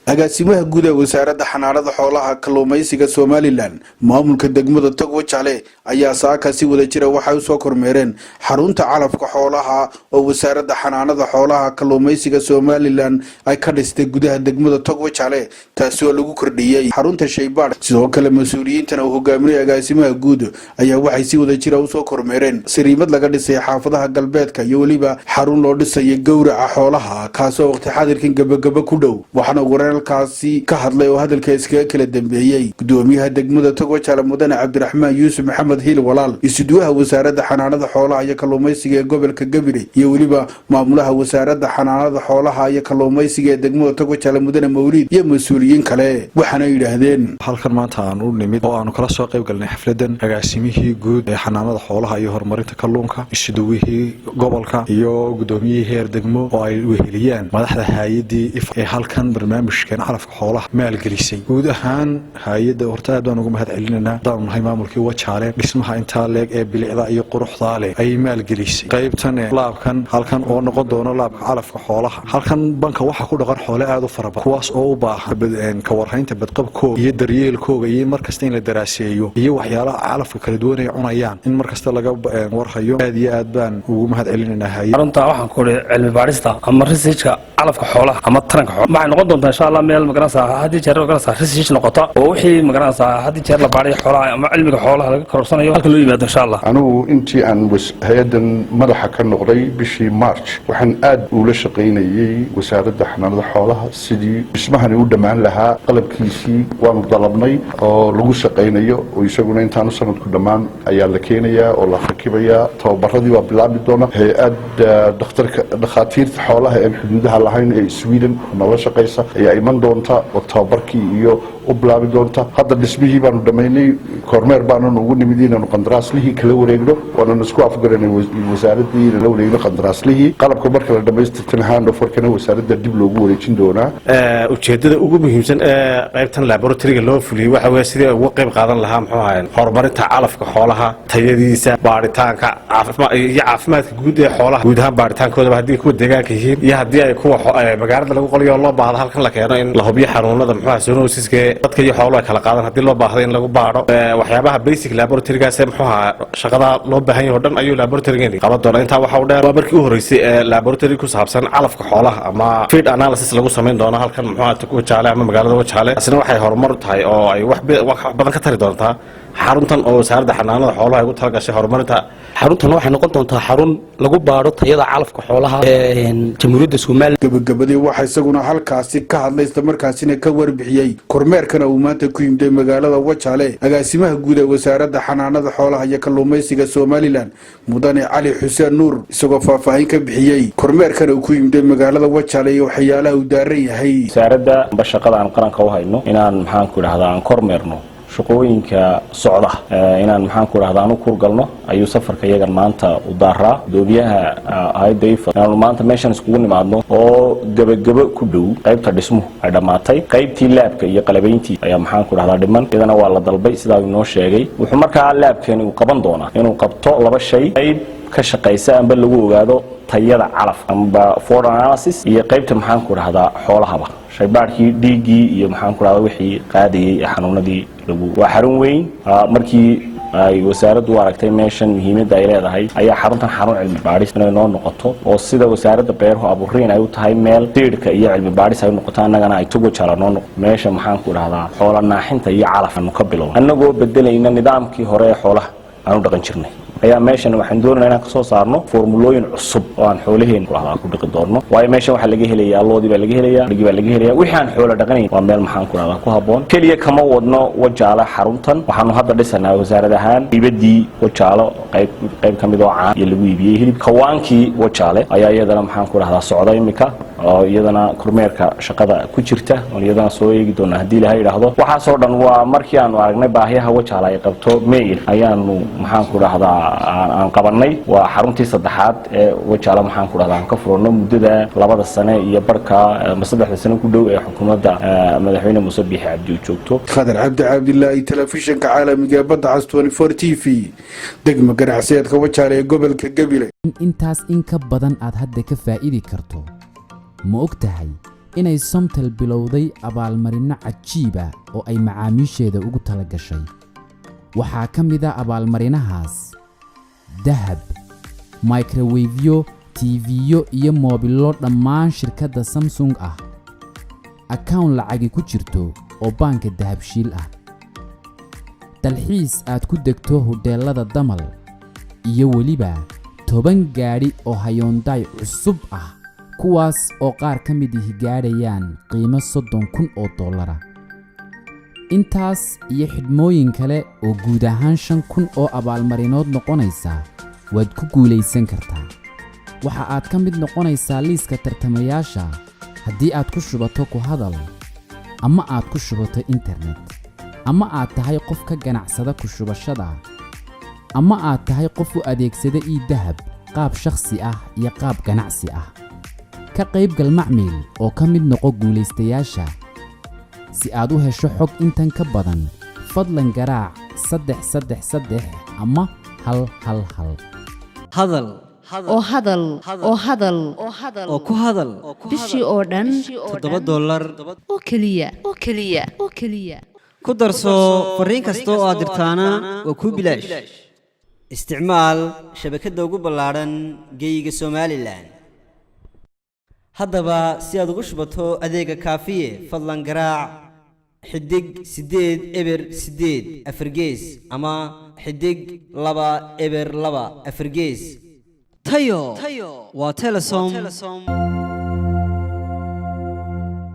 Agaasimaha guud ee Wasaaradda Xanaanada Xoolaha, Kalluumaysiga Somaliland, maamulka degmada Togwajale ayaa saaka si wada jira waxay usoo kormeereen xarunta calafka xoolaha oo Wasaaradda Xanaanada Xoolaha, Kalluumaysiga Somaliland ay ka dhistay gudaha degmada Togwajale, taasi oo lagu kordhiyey xarunta shaybaadh. Sidoo kale, mas-uuliyiintan uu hogaaminay agaasimaha guud ayaa waxay si wada jira usoo kormeereen sariimad laga dhisay xaafadaha galbeedka iyo weliba xarun loo dhisaya gowraca xoolaha, kaasoo waqti xadirkan gebagabo ku dhow. Waxaana wararkaasi ka hadlay oo hadalka iskaga kala dambeeyey gudoomiyaha degmada Togwajale, mudane Cabdiraxmaan Yuusuf Maxamed Hiil Walaal, isuduwaha Wasaaradda Xanaanada Xoolaha iyo Kalluumaysiga ee gobolka Gabiley, iyo weliba maamulaha Wasaaradda Xanaanada Xoolaha iyo Kalluumaysiga ee degmada Togwajale, mudane Mawliid, iyo mas-uuliyiin kale. Waxaana yidhaahdeen: Halkan maanta aan u nimid oo aanu kala soo qayb galnay xafladan agaasimihii guud ee xanaanada xoolaha iyo horumarinta kalluunka, isuduwihii gobolka iyo gudoomiyihii heer degmo, oo ay weheliyaan madaxda hay-adii IFAD ee halkan barnaamijkan calafka xoolaha maalgelisay. Guud ahaan hay-adda horta aad baan ugu mahad celinaynaa haddaanu nahay maamulkii Wajaale. Dhismaha intaa leeg ee bilicda iyo quruxdaa leh ayay maalgelisay. Qaybtan lab-kan halkan oo noqon doono lab-ka calafka xoolaha, halkan banka waxaa ku dhaqan xoole aad u fara badan, kuwaas oo u baahan ka warhaynta badqabkooga iyo daryeelkooga iyo markasta in la daraaseeyo iyo waxyaalaha calafka kala duwan ay cunayaan in markasta laga warhayo. Aad iyo aad baan ugu mahad celinaynaa hay Xarunta waxaan ku idhi cilmi baadhista ama researchka calafka xoolaha ama taranka xoolaha waxay noqon doontaa, insha Allah, meel magaranaysaa haddii jeer magaranaysaa research noqota oo wixii magaranaysaa haddii jeer la baadhay xoolaha ama cilmiga xoolaha laga kororsanayo halka loo yimaado, insha Allah. Anigu intii aan hay-addan madaxa ka noqday bishii March, waxaan aad ula shaqaynayey Wasaaradda Xanaanada Xoolaha sidii dhismahani u dhammaan lahaa. Qalabkiisii waanu dalabnay oo lagu shaqaynayo, oo isaguna intaanu sanadku dhammaan ayaa la keenayaa oo la rakibayaa. Tababaradii waa bilaabi doona. Hay-adda dhakhtarka dhakhaatiirta xoolaha een xuduudaha lahayn ee Sweden nala shaqaysa ayaa iman doonta oo tababarkii iyo u bilaabi doonta. Hadda dhismihii baanu dhammaynay, kormeer baanan ugu nimid inaanu qandaraaslihii kala wareegno. Waanan isku afgaranay wasaaraddii inaan la wareegno qandaraaslihii. Qalabka marka la dhamaystirtana, handoverkana wasaaradda dib loogu wareejin doonaa. Ujeedada ugu muhiimsan ee qaybtan laboratoryga loo fuliyey waxa weeye sidii uga qayb qaadan lahaa, muxuu ahaye, horumarinta calafka xoolaha, tayadiisa, baaritaanka iyo caafimaadka guud ee xoolaha guud ahaan baaritaankoodaba, haddii kuwa deegaanka yihiin iyo haddii ay kuwa magaalada lagu qoliyo loo baahdo halkan la keeno, in la hubiyo xanuunada, muxuu ahaa, zoonosiska dadka iyo xooluhu ay kala qaadan, haddii loo baahdo in lagu baadho. Waxyaabaha basic laboratorygaas, muxuu ahaa, shaqada loo baahan yahay oo dhan ayuu laboratorygan qaban doonaa. Intaa waxa u dheer, waa markii u horreysay ee laboratory ku saabsan calafka xoolaha ama feed analysis lagu samayn doono halkan, muxuu ahaa, Wajaale ama magaalada Wajaale. Taasina waxay horumar u tahay oo ay wax badan ka tari doontaa xaruntan oo Wasaaradda Xanaanada Xoolaha ay ugu talagashay horumarinta. Xaruntan waxay noqon doontaa xarun lagu baadho tayada calafka xoolaha Jamhuuriyadda Somaliland. Gabagabadii, waxaa isaguna halkaasi ka hadlay, islamarkaasina ka warbixiyey kormeerkana uu maanta ku yimday magaalada Wajaale, agaasimaha guud ee Wasaaradda Xanaanada Xoolaha iyo Kalluumaysiga Somaliland, mudane Cali Xuseen Nuur, isagoo faahfaahin ka bixiyey kormeerkana uu ku yimday magaalada Wajaale iyo waxyaalaha uu daaran yahay. Wasaaradda amba shaqada aan qaranka u hayno inaan, maxaan ku idhahdaa, aan kormeerno shaqooyinka socda, inaan, maxaan ku idhahdaa, aan u kurgalno ayuu safarka iyagan maanta u daaraa. Gudoomiyaha hayadda IFAD inaanu maanta meeshan iskugu nimaadno oo gebagebo ku dhow, qaybta dhismuhu ay dhammaatay, qaybtii lab-ka iyo qalabayntii ayaa, maxaan ku dhahdaa, dhiman. Iyadana waa la dalbay sidaa uu inoo sheegay. Wuxuu markaa lab-kani uu qaban doonaa inuu qabto laba shay: qayb ka shaqaysa amba lagu ogaado tayada calaf amba food analysis, iyo qaybta, maxaan ku dhahdaa, xoolahaba shaybaadhkii dhiiggii iyo, maxaan ku dhahdaa, wixii qaadayay ee xanuunadii lagu. Waa xarun weyn. Markii ay wasaaraddu u aragtay meeshan muhiimadda ay leedahay, ayaa xaruntan xarun cilmi baadhis inay noo noqoto, oo sida Wasaaradda Beeruhu aburiin ay u tahay meel siidhka iyo cilmi baadhis ay u noqoto, annagana ay Togojala noo noqoto meesha, maxaan ku dhahdaa, xoola naaxinta iyo calaf aanu ka bilowno, annagoo bedelayna nidaamkii hore ee xoolaha aanu dhaqan jirnay. Ayaa meeshan waxaan doonayna inaan kasoo saarno formulooyin cusub oo aan xoolaheen ku dhahdaa ku dhiqi doonno, waayo meeshan waxaa laga helayaa loodii baa laga helayaa, dhigi baa laga helayaa, wixii aan xoolo dhaqanayn. Waa meel, maxaan ku dhahdaa, ku habboon. Keliya kama wadno Wajaale xaruntan. Waxaanu hadda dhisanaa wasaarad ahaan ibadii Wajaalo, qayb ka mid oo caan iyo lagu iibiyey hilib. Kawaankii Wajaale ayaa iyadana, maxaan ku dhahdaa, socda imika oo iyadana kormeerka shaqada ku jirta, oon iyadana soo eegi doona haddii Ilahay idhaahdo. Waxaasoo dhan waa markii aanu aragnay baahiyaha Wajaale ay qabto mail ayaanu, maxaan ku dhahdaa, aan qabanay. Waa xaruntii saddexaad ee Wajaale, maxaan ku dhahdaa, aan ka furano muddada 2da sane iyo barhka ama 3da sano ku dhow ee xukuumadda madaxweyne Muuse Biixi Cabdi uu joogto. Khadar Cabdi Cabdilaahi, telefishinka caalamiga ee Badda Cas 24 TV, degma ganacsiyeedka Wajaale ee gobolka Gabiley. Intaas in ka badan aad hadda ka faa'iidi karto. Ma og tahay? Inay Somtel bilowday abaalmarinno cajiiba oo ay macaamiisheeda ugu tala gashay. Waxaa ka mid a abaalmarinahaas dahab, microwave-yo, TV-yo iyo moobillo dhammaan shirkadda Samsung ah, account lacagi ku jirto oo baanka Dahabshiil ah, dalxiis aad ku degto hodheellada Damal iyo weliba 10 gaadhi oo Hyundai cusub ah, kuwaas oo qaar ka mid ihi gaadhayaan qiimo $30,000 ah. Intaas iyo xidhmooyin kale oo guud ahaan 5000 oo abaalmarinood noqonaysa waad ku guulaysan kartaa. Waxa aad ka mid noqonaysaa liiska tartamayaasha haddii aad ku shubato ku hadal ama aad ku shubato internet, ama aad tahay qof ka ganacsada ku shubashada, ama aad tahay qof u adeegsada eDahab qaab shakhsi ah iyo qaab ganacsi ah. Ka qaybgal, macmiil, oo ka mid noqo guulaystayaasha. Si aad u hesho xog intan ka badan, fadlan garaac 333 ama 111. Hadal oo hadal oo hadal oo ku hadal bishii oo dhan $7 oo keliya, oo keliya, oo keliya. Ku darso fariin kasta oo aad dirtaana waa kuu bilaash. Isticmaal shabakadda ugu ballaadhan geyiga Somaliland. Haddaba, si aad ugu shubato adeega Kaafiye, fadlan garaac *808#4 ama *202#4. Tayo waa Telesom.